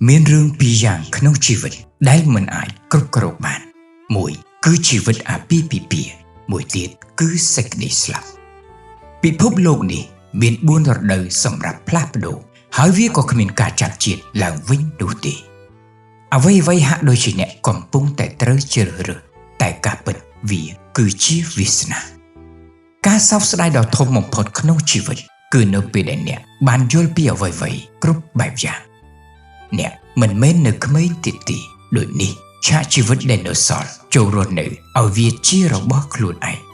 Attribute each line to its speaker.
Speaker 1: មានរឿងពីរយ៉ាងក្នុងជីវិតដែលមិនអាចគ្រប់គ្រងបានមួយគឺជីវិតអាពាហ៍ពិពាហ៍មួយទៀតគឺសេចក្តីស្លាប់ពិភពលោកនេះមាន4រដូវសម្រាប់ផ្លាស់ប្ដូរហើយវាក៏គ្មានការចាប់ជាតិឡើងវិញនោះទេអ្វីអ្វីហាក់ដូចជាអ្នកកំពុងតែត្រូវជ្រើសរើសតែការពិតវាគឺជាវាសនាការសោកស្ដាយដ៏ធំបំផុតក្នុងជីវិតគឺនៅពេលដែលអ្នកបានយល់ពីអ្វីៗគ្រប់បែបយ៉ាងអ្នកមិនមែននៅក្មេងទៀតទេដូចនេះឆាកជីវិតដែលនៅសល់ចូលរស់នៅឲ្យវាជារបស់ខ្លួនឯង។